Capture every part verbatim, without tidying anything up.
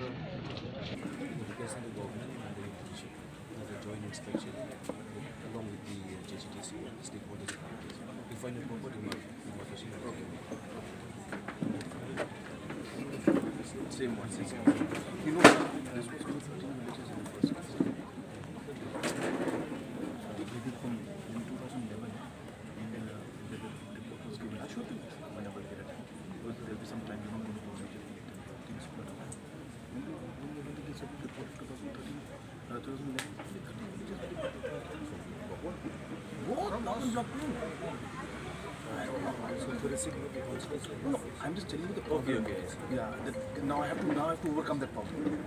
Requesting the government and the leadership to have a joint inspection along with the uh, J C D C and the stakeholders and partners. We find it proper to make demarcation. Same one, same one. You know, this was two thirteen villages in the first place. They did it from in two thousand eleven, and uh, the, the report was given. I'll show you whenever I get it. Because there'll be some time, you know, when you go and things, but when you, when you, when you get the report of two thousand thirteen, uh, two thousand eleven, thirteen villages, what? What? What? So for the sake of the consequence, no, no, I'm just telling you the problem. Okay, okay, I see. Yeah, that now I have to, now I have to overcome that problem.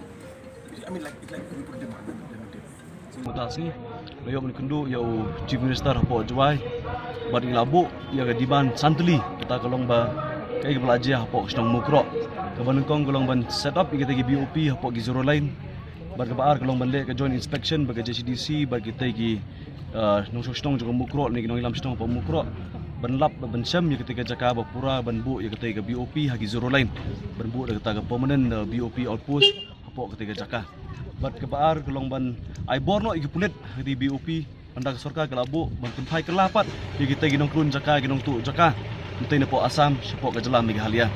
I mean, like, it's like we put demand, then we take. Mynta sngi la ïoh ban kynduh ïa u Chief Minister hapoh Jowai bad ngi la buh ïa ka demand san tylli, kata ka long ba kaei kaba la jia hapoh ka shnong Mukroh. Kaba nyngkong ka long ban set up ïa kita ki B O P hapoh ki zero line. Bad kaba ar ka long ban leh ka joint inspection bad ka J C D C bad kita ki, ah, nongshong shnong jong ka Mukroh ne ki nongïalam shnong hapoh Mukroh, ban lap bad ban shem ïa kita ka jaka ba pura ban buh ïa kita ka B O P ha ki zero line, ban buh da kata ka permanent, ah, B O P outpost hapoh kata ka jaka. Bad kaba ar ka long ban ai bor noh ïa ki pulit ha kata B O P, hynda ka sorkar ka la buh ban pynphai kylla pat ïa kita ki nongkren jaka, ki nongtuh jaka, mynta napoh Assam shapoh ka jylla Meghalaya.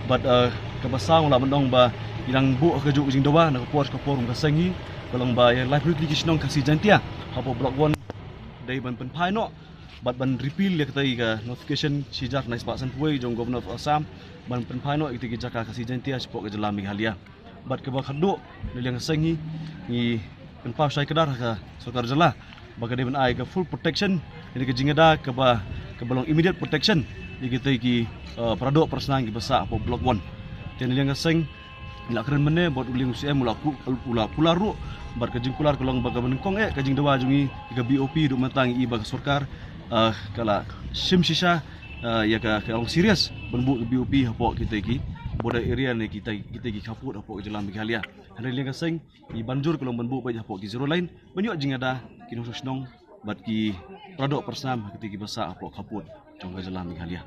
Bad, eh, kaba saw la mynta ba ngi dang buh ha kajuh ka jingdawa na ka por sha ka por kum ka seng hi, ka long ba ïa lai tylli ki shnong Khasi Jaintia hapoh Block One dei ban pynphai noh bad ban repeal ïa kata ka notification shi hajar khyndai spah sanphew wei jong Governor of Assam ban pynphai noh ïa kita ki jaka Khasi Jaintia shapoh ka jylla Meghalaya. Bad kaba khatduh, na liang ka seng hi ngi pynpaw shai kdar ha ka sorkar jylla ba ka dei ban ai ka full protection, ïa ka jingada kaba, kaba long immediate protection ïa kita ki, eh, paradoh parasnam kiba sah hapoh Block One. Te na liang ka seng ngi la kren mynne bad u liang u C M u la ku-, u la kular ruh, bad ka jingkular ka long ba kaba nyngkong eh ka jingdawa jong ngi ïa ka B O P, ruh mynta ngi i ba ka sorkar, eh, ka la shim shisha, eh, ïa ka, ka long serious ban buh ka B O P hapoh kita ki border area ne kita, kita ki khappud hapoh ka jylla Meghalaya. Hynrei na liang ka seng ngi ban jur ka long ban buh beit hapoh ki zero line ban ïoh jingada ki nongshong shnong bad ki paradoh parasnam ha kita kiba sah hapoh khappud jong ka jylla Meghalaya.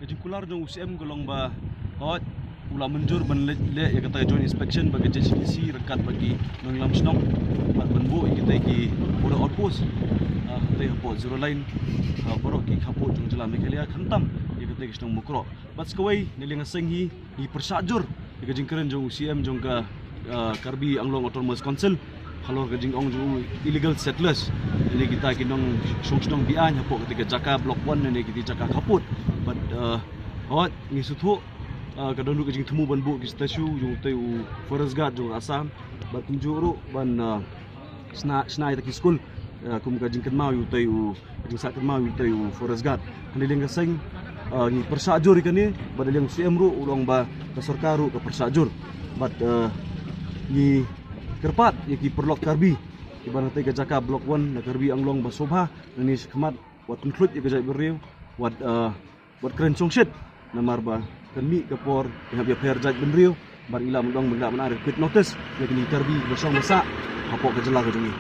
Ka jingkular jong u C M ka long ba, hooid, u la mynjur ban leh, leh ïa kata ka joint inspection bad ka J C D C ryngkat bad ki nongïalam shnong bad ban buh ïa kita ki border outpost, ah, hangtei hapoh zero line, ah, baroh ki khappud jong jylla Meghalaya, khamtam ïa kata ka shnong Mukroh. Bad sa kawei, na liang ka seng hi ngi pyrshah jur ïa ka jingkren jong u C M jong ka, ah, Karbi Anglong Autonomous Council halor ka jingong jong u illegal settlers, ïa kita ki nongshong shnong be-aiñ hapoh kata ka jaka Block One ne kita ki jaka khappud. Bad, ah, hooid, ngi sngewthuh, ah, ka don ruh ka jingthmu ban buh ki statue jong utei u Forest Guard jong Assam bad kumjuh ruh ban, ah, shna, shna ïa kita ki skul, ah, kum ka jingkynmaw ïa utei u, ka jingsah kynmaw ïa utei u Forest Guard. Hynrei na liang ka seng, ah, ngi pyrshah jur ïa kane bad na liang u C M ruh u long ba ka sorkar ruh ka pyrshah jur. Bad, ah, ngi kyrpad ïa ki paralok Karbi kiba na katei ka jaka Block One na Karbi Anglong ba sngewbha nangne shakhmat wat pynkhluit ïa ka jaitbynriew, wat, ah, wat kren shongshit, namar ba kan mih ka por ïa hap ïapher jaitbynriew bad ngi lah ban ong, ngi lah ban ai ka quit notice ïa kine ki Karbi kiba shong ba sah hapoh ka jylla ka jong ngi.